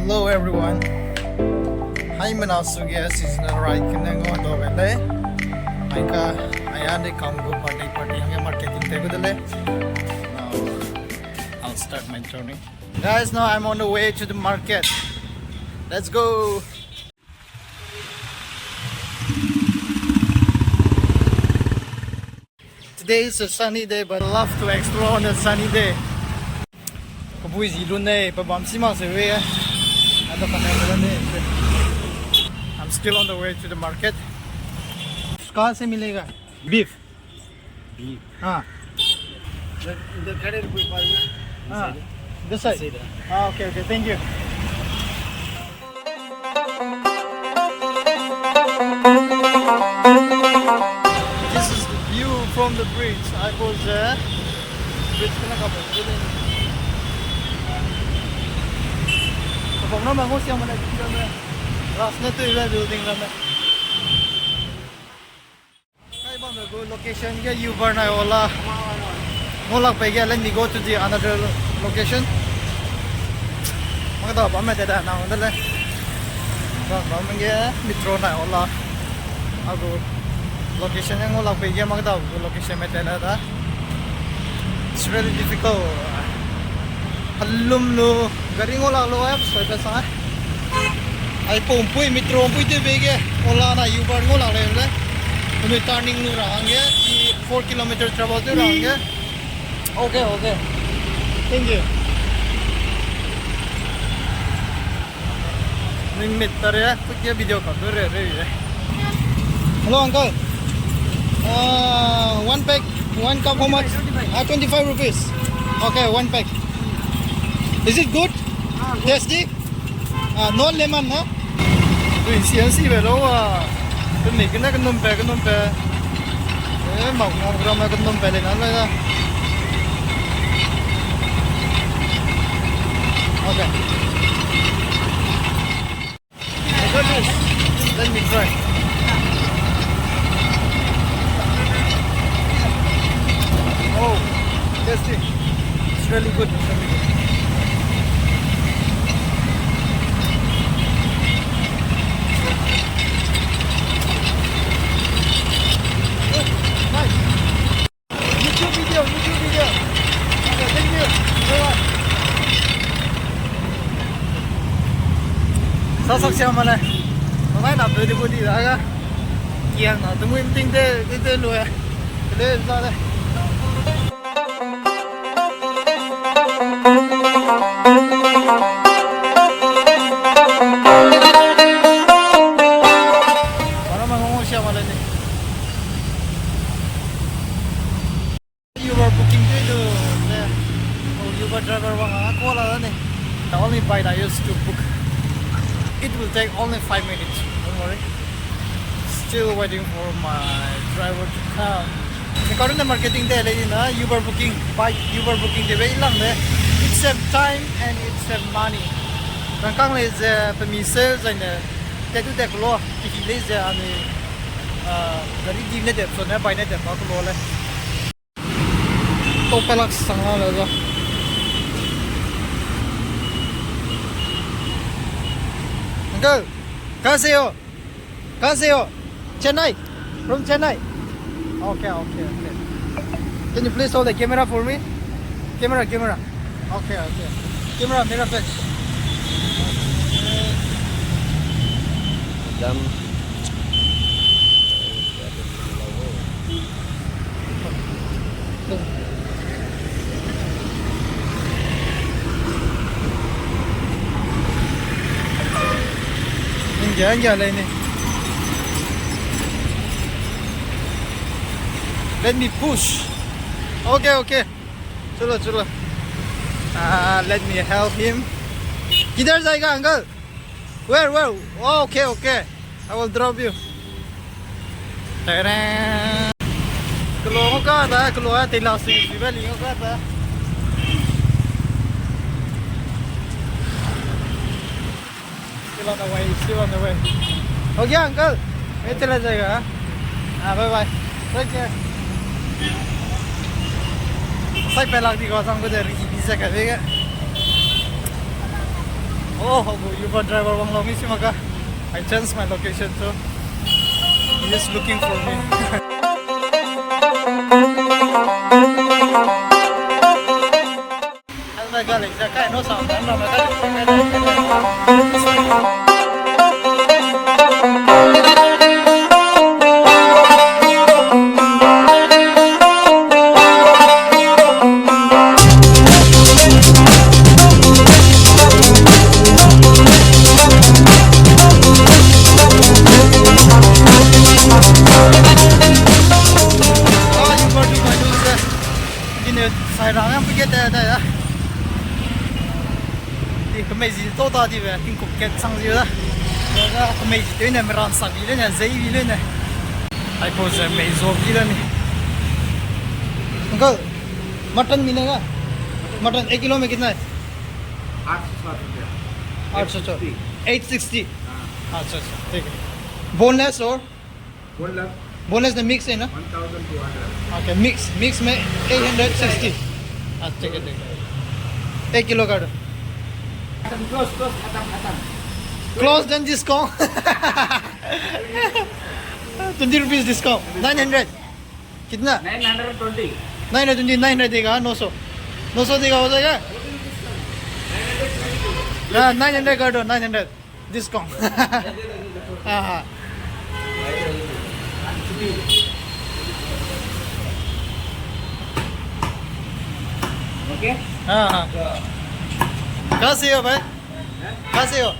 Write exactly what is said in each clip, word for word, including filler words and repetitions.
Hello everyone. Haimena suge seasonal ride kene ngau dau gai lei. Aika, aya ne kam gu party party hangge marketing te gu de lei. Now, I'll start my journey. Guys, now I'm on the way to the market. Let's go. Today is a sunny day, but I love to explore on a sunny day. Pebui zi lu nei, pe bam si mak se we. Ada pa nei, ada nei. I'm still on the way to the market. Kahan se milega? Beef. Beef. Ah. इधर खड़े कोई पास ना। Ah. This side? This side. Ah, okay, okay. Thank you. This is the view from the bridge. I was there. Bridge kena ka bridge. Abang na ma ngau siang mana kira me. Ras na tu ibe building na me. Kai bam gu location ge Uber nai Ola. Ngau lak pei ge, let me go to the another location. Mak da bam me te da na de le. Ba bam ge metro nai Ola. A gu location ge ngau lak pei ge mak da gu location me te le da. It's really difficult. Helum lu gari ngau lak lu ai soi pe sa. Ai pum pui metro pui te be ge Ola na Uber ngau lak le le. Kunu turning lu ra hangge, i four kilometer travel te ra hangge. Okay, okay. Thank you. Ning mit tare, kutia video ka tu re re ye. Hello, uncle. Uh, one pack, one cup, how much? Ah, twenty-five rupees. Okay, one pack. Is it good? Tasty? Ah, no lemon, na? Tui si an si be lo, ah. Tui mi kena kenum pe, kenum pe. Eh, mak ngau gram kenum pe le na le. Okay. I got this. Let me try. Oh, tasty. It's really good. It's really good. Oh, nice. YouTube video, YouTube video. Okay, thank you. Bye bye. Sa sak siam mane. Ngai na pe di bu di da ga. Kiang na tu mui ting de de de lu e. De za de. Para ma ngau siam mane ni. Uber booking dui du ne, oh, Uber driver wang a call a ne. The only bike I used to book. It will take only five minutes. Don't worry. Still waiting for my driver to come. Ni karu ne marketing de le na Uber booking, bike Uber booking de be lang de. It save time and it save money. Rangkang le ze pe mi se zai ne te du de klo, ki hi le ze ani, ah, gari di ne de so ne bai ne de pa klo le. Tau pelak sang la le zo. Uncle, कहाँ से हो? कहाँ से हो? Chennai? From Chennai? Okay, okay, okay. Can you please hold the camera for me? Camera, camera. Okay, okay. Camera, मेरा पे. Dam. Engge, engge lei ni. Let me push. Okay, okay. चलो, चलो. Ah, let me help him. किधर जाएगा, uncle? Where, where? Oh, okay, okay. I will drop you. Tada! Kelo ngau ka ta, kelo a tei la sui sui ba li ngau ka ta. Still on the way, still on the way. हो गया, uncle? मैं चला जाएगा, हाँ? हाँ, bye bye. Take care. Sai pe lak di ko sang ko de ri bi se ka de ga. Oh, Uber driver wang long isi maka. I changed my location too. He is looking for me. Ine sai rang yang pege te da ya. Di kemei zi to ta di be, tingkum kat sang zi da. Kemei zi tew ne meran sak bi le ne, zei bi le ne. Aipau ze mei zo bi le ni. Uncle, mutton मिलेगा? मटन एक किलो में कितना है? आठ सौ साठ रुपया। आठ सौ साठ। Eight sixty। हाँ। अच्छा, अच्छा, ठीक है। बोनलेस और? Boneless। बोनलेस ना मिक्स है ना? One thousand two hundred। Okay, mix, mix में eight hundred sixty। हाँ, ठीक है, ठीक है। एक किलो कर दो। खत्म, close, close, खत्म, खत्म। Close then discount। Twenty rupees discount। Nine hundred। कितना? Nine hundred twenty। Nine hundred twenty, nine hundred देगा, नौ सौ। नौ सौ देगा, हो जाएगा? हाँ, nine hundred कर दो, nine hundred। Discount। हाँ, हाँ। ओके? हाँ, हाँ। कहाँ से हो भाई? हैं? कहाँ से हो?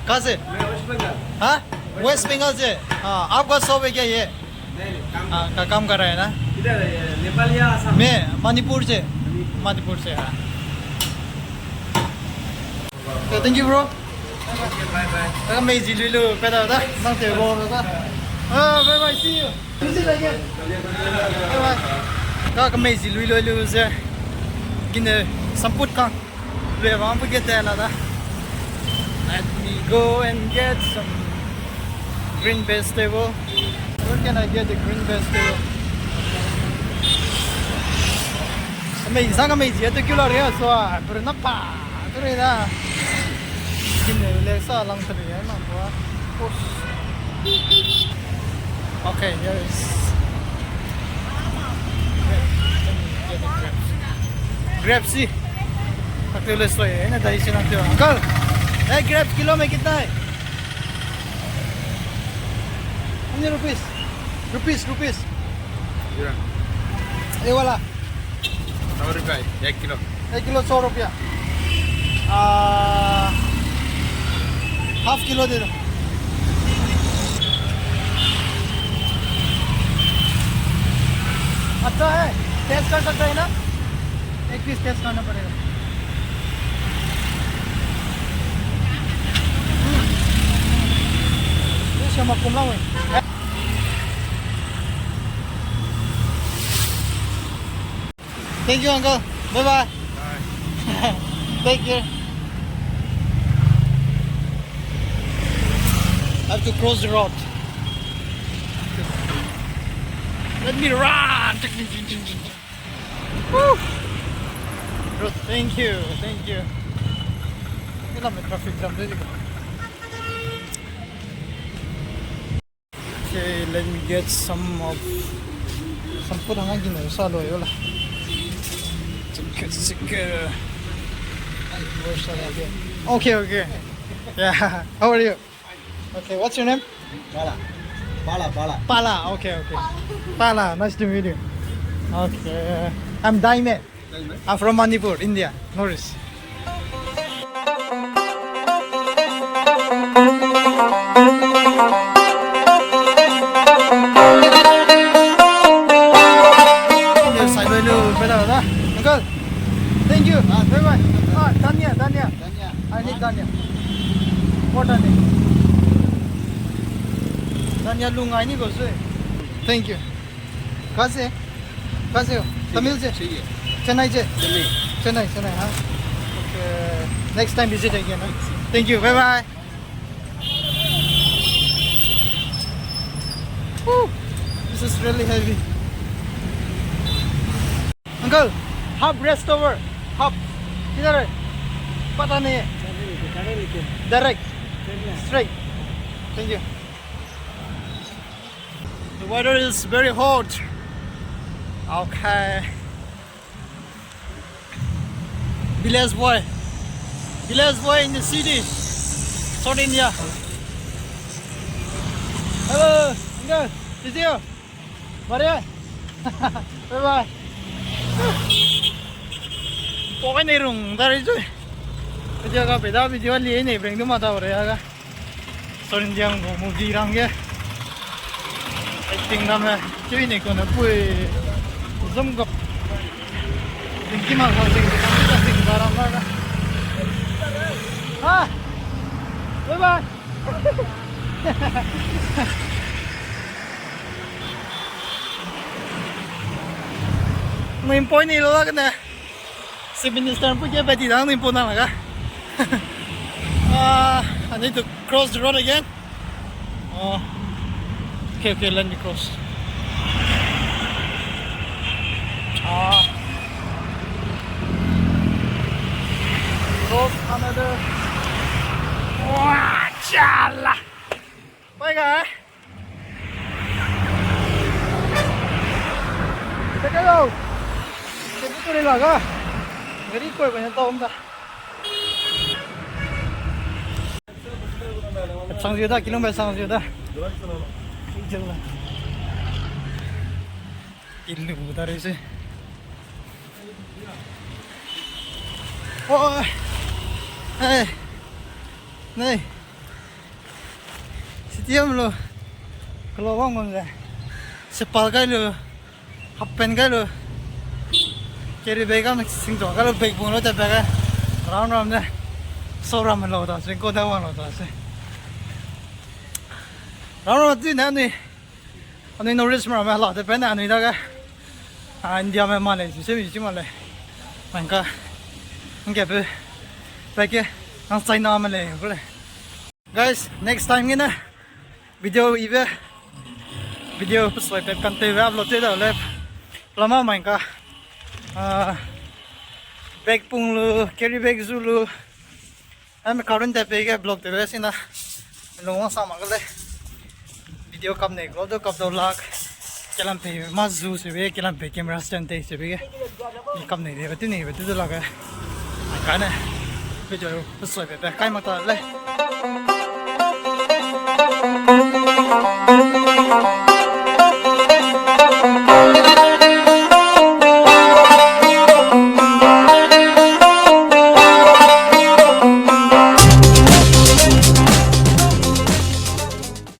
कहाँ से? मैं वेस्ट बंगाल। हाँ? वेस्ट बंगाल से? हाँ, आपका शॉप है क्या ये? नहीं, नहीं, काम हाँ, कर का काम कर रहा है ना? किधर है ये? नेपाल या आसाम? मैं मणिपुर से। मणिपुर। मणिपुर से, हाँ। Okay, thank you, bro. Okay, bye bye. Ka mei zi lui lu, pe da da, nang te bo da. Ah, bye bye, see you. Visit again. Bye bye. Ka, ka mei zi lui lui lu ze. Gine samput kang. Lui bang pu get da la da. Let me go and get some green vegetable. Where can I get the green vegetable? Ka mei, sa ka mei zi, to kilo ria so, pero na pa, to ria da. Gine le sa lang to ria na pa. Push. Okay, here is. Grapes. Grapes ही। Uncle, ये grapes kilo में कितना है? How many rupees? Rupees, rupees। ये वाला। सौ रुपया एक किलो। एक किलो सौ रुपया। आ, half किलो दे दो। अच्छा है, taste कर सकते हैं ना? एक piece taste करना पड़ेगा। हम्म। ये शमा कुमला हुई। Thank you, uncle. Bye bye. Bye. Take care. I have to cross the road. Let me run. Woo. Bro, thank you, thank you. Ini lama traffic jam tadi. Okay, let me get some of, some put on again, sa lo yola. Check, check. Okay, okay. Yeah, how are you? Okay, what's your name? Pala. Pala, Pala. Pala, okay, okay. Pala, nice to meet you. Okay, I'm Daime. Daime? I'm from Manipur, India. Norris. Uncle, thank you. Ah, bye bye. Ah, Dania, Dania. Dania. I need Dania. What Dania? Dania lung I need also. Thank you. कहाँ से? कहाँ से हो? तमिल से? चेन्नई से? चेन्नई। चेन्नई, चेन्नई, हाँ। Okay. Next time visit again, हाँ? Thank you. Bye bye. Woo! This is really heavy. Uncle, half rest over. Half. किधर है? पता नहीं है। Direct. Straight. Thank you. The weather is very hot. Okay. Village boy. Village boy in the city. South India. Hello. Uncle. See you. Bye bye. Poi ne rung da rei zui. Video ga pe da video li ne breng du ma da re ga. South Indian gu movie rang ge. Acting ramme, chui ne kone pui. Zom gap. Dingki ma sa sing, dingki sa sing, baram la ga. Ah! Bye bye. Nui mpoi ni lo la kene. Chief Minister pu ge beti dang ni pu na la ga. Ah, I need to cross the road again. Oh. Okay, okay, let me cross. Ah. Cross another. Wah, chala. Bye, guys. Check it out. Check it out, laga. Gari koi bane tau da. Sang jiu da, kilometer sang jiu da. Kilu da rei se. Oh, eh, nei. City am lo, kelo wang gum ze. Sepal gai lo, half pant gai lo. Carry bag am sing to gai lo, bag bung lo te bag. Ram ram ne. So ram lo da, sing ko da wang lo da se. Ram ram tu ne ni. Anui North East me ramme la te pe ne anui dage. Ah, India me ma lei, suse mi chi ma lei. Mangka. Ngke pe. Pe ke. Nang China me lei, ko lei. Guys, next time gene video ibe, video pe soi pe kan te be upload te da le. Lama mangka. Ah, bag pung lu, carry bag zu lu. Ame current te pe ge vlog te be sina. Lung wang sa mak ge lei. Video kap nei, vlog du kap dau lak. Kelam pe ma zu se be, kelam pe camera stand te se be ge. I kap nei de, be tu nei, be tu du lak ge. Kane. Video pe soi pe pe kai mak ta lei.